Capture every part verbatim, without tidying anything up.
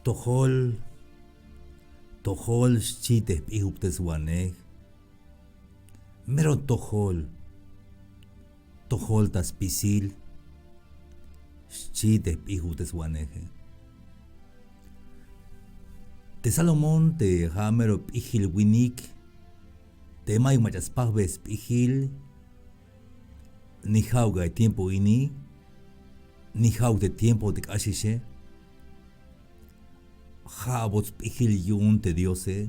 Tojol, tojol xchi te jp'ijubteswanej. Mero tojol, tojol ta spisil xchi te jp'ijubteswaneje. Te Salomón te ja' mero p'ijil winik, te mayuk mach'a spajbe sp'ijil, ni ja'uk a tiempo ini, ni ja'uk te tiempo te k'axixe. Ja' abot sp'ijil yu'un te Diose.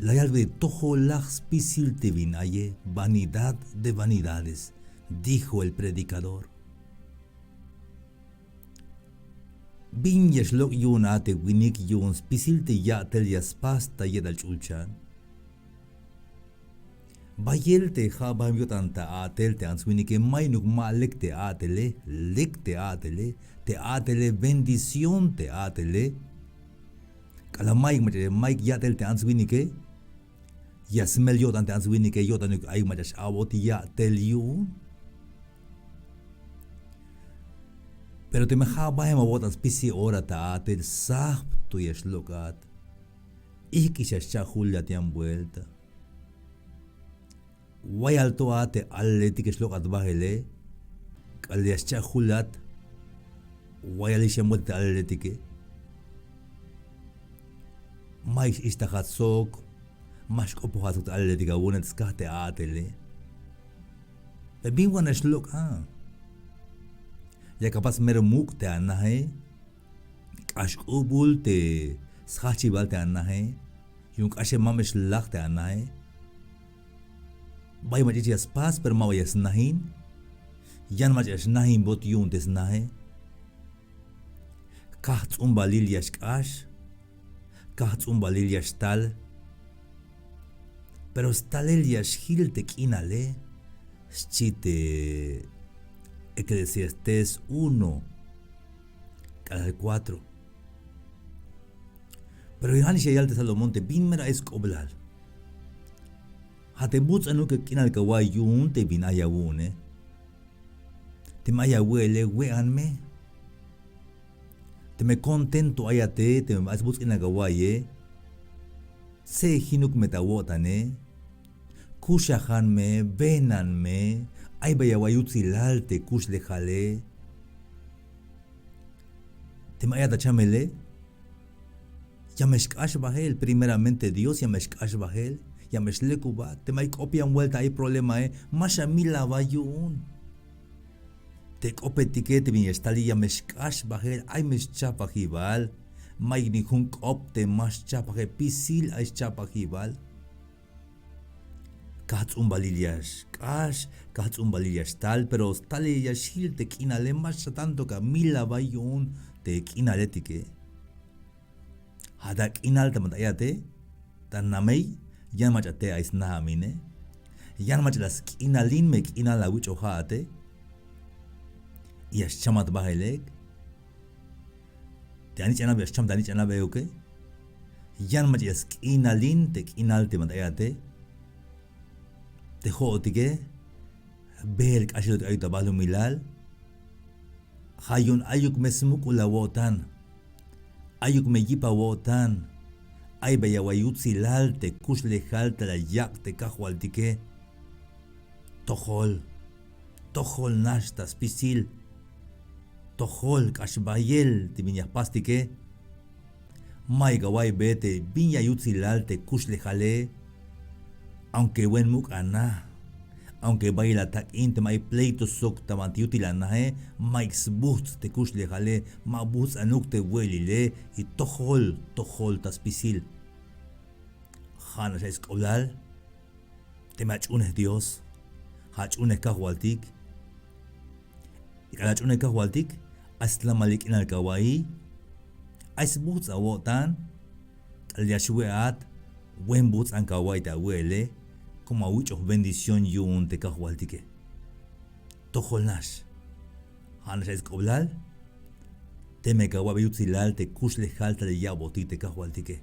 La yal te tojolaj spisil te bin aye, vanidad de vanidades, dijo el predicador. Bin ya xlok' yu'un a te winik yu'un spisil te ya'tel ya spas ta ye'tal ch'ulchan. Bayel te ja' bajem yo'tan ta a'tel te ants winike, mayuk ma lek te a'tele, lek te a'tele, te a'tele bendición te a'tele. K'alal mayuk mach'a mayuk ya'tel te ants winike, ya smel yo'tan te ants winike, yo'tanuk ayuk mach'a x-a'bot ya'tel yu'un. Pero teme ja' bajem awo'tan spisil ora ta a'tel, sajb to ya xlok'at. Ijk'ix ya xcha' julat yan vuelta. Wayal to a te alaletik ya xlok'at bajele, k'alal ya xcha' julat, wayalix yan vuelta te alaletike. Mayuk x-ixtajat sok, ma xk'opojat sok te alaletik awu'une, te skaj te a'tele. Pero bin wan ya xlok' a. Ya capaz mero muk' te anaje, k'ax k'ubul te sjajchibal te anaje, yu'un k'axe ma me xlaj te anaje. Bay mach'a ya spas, pero ma ba ya snajin. Yan mach'a ya xnajinbot yu'un te snaje. Kaj ts'umbalil ya xk'ax, kaj ts'umbalil ya xtal. Pero stalel ya xjil te k'inale, xchi te Eclesiastés uno, k'alal cuatro. Pero ja'nix ya yal te Salomón te bin mero ay sk'oblal. Ja' te buts'anuk k'inal kawa'iy yu'un te bin ay awu'une. Teme ay awe'ele, we'an me. Teme contento ayate, teme ay sbuts' k'inal kawa'iye, tse'ejinuk me ta awo'tane. Kuxajan me, benan me, ay bay awa'iy yutsilal te kuxlejale. Teme ayat ta chamele, ya me xk'ax bajel, primeramente Dios, ya me xk'ax bajel, ya me xlekubat. Teme ay k'op yan vuelta ay problemae, ma xamil aba yu'un. Te k'opetike te bin ya xtali ya me xk'ax bajel, ay me xchapajibal. Mayuk ni jun k'op te ma xchapajel, pisil ay xchapajibal. Kaj ts'umbalil ya xk'ax, kaj ts'umbalil ya xtal, pero stalel ya xjil te k'inale, ma xa tanto ka mil aba yu'un te k'inaletike. Ja' ta k'inal ta banti ayate, ta namey, yan mach'a te ay snajamine, yan mach'a la sk'inalin me k'inal awich'oj ja'ate, y ya xchamat bajel ek. Te anich'anab ya xcham te anich'anab euke. Yan mach'a ya sk'inalin te k'inal te banti ayate. Te jo'otike, beel k'axelotik ayuk ta balumilal. Ja' yu'un ayuk me smuk'ul awo'tan. Ayuk me yip awo'tan. Ay bay awa'iy yutsilal te kuxlejal te la yak' te kajwaltike. Tojol, tojol nax ta spisil. Tojol k'ax bayel te bin ya jpastike. Mayuk awa'iy be te bin ya yutsilal te kuxlejale. Aunque buen muk' ana, aunque bayel atak'in, teme ay pleito sok ta banti yutil anaje, mayuk sbujts' te kuxlejale, ma bujts'anuk te we'elile, y tojol, tojol ta spisil. Ja'nax ay sk'oblal. Teme ach'unej Dios, ach'unej kajwaltik. Y k'alal ach'unej kajwaltik, ay slamalil k'inal kawa'iy. Ay sbujts' awo'tan. K'alal ya xwe'at, buen bujts'an kawa'iy te awe'ele, como awich'oj bendición yu'un te kajwaltike. Tojol nax. Ja'nax ay sk'oblal. Teme kawa'iy yutsilal te kuxlejal tal ya ya'botik te kajwaltike.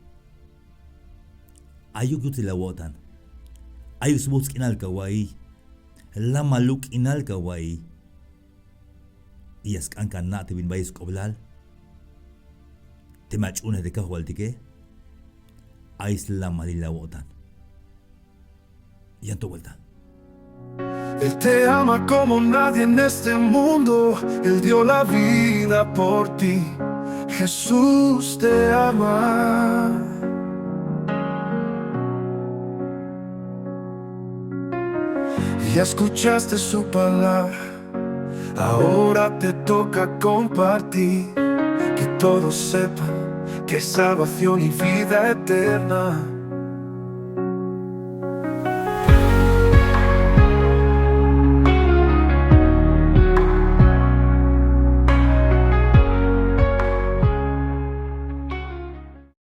Ayuk yutsil awo'tan. Ayuk sbujts' k'inal kawa'iy. Lamaluk k'inal kawa'iy. Y ya sk'an kana' te bin bayel sk'oblal. te mach'unej te Kajwaltike, ay slamalil awo'tan. Yan to vuelta. Él te ama como nadie en este mundo. Él dio la vida por ti. Jesús te ama. Ya escuchaste su palabra. Ahora te toca compartir. Que todos sepan que hay salvación y vida eterna.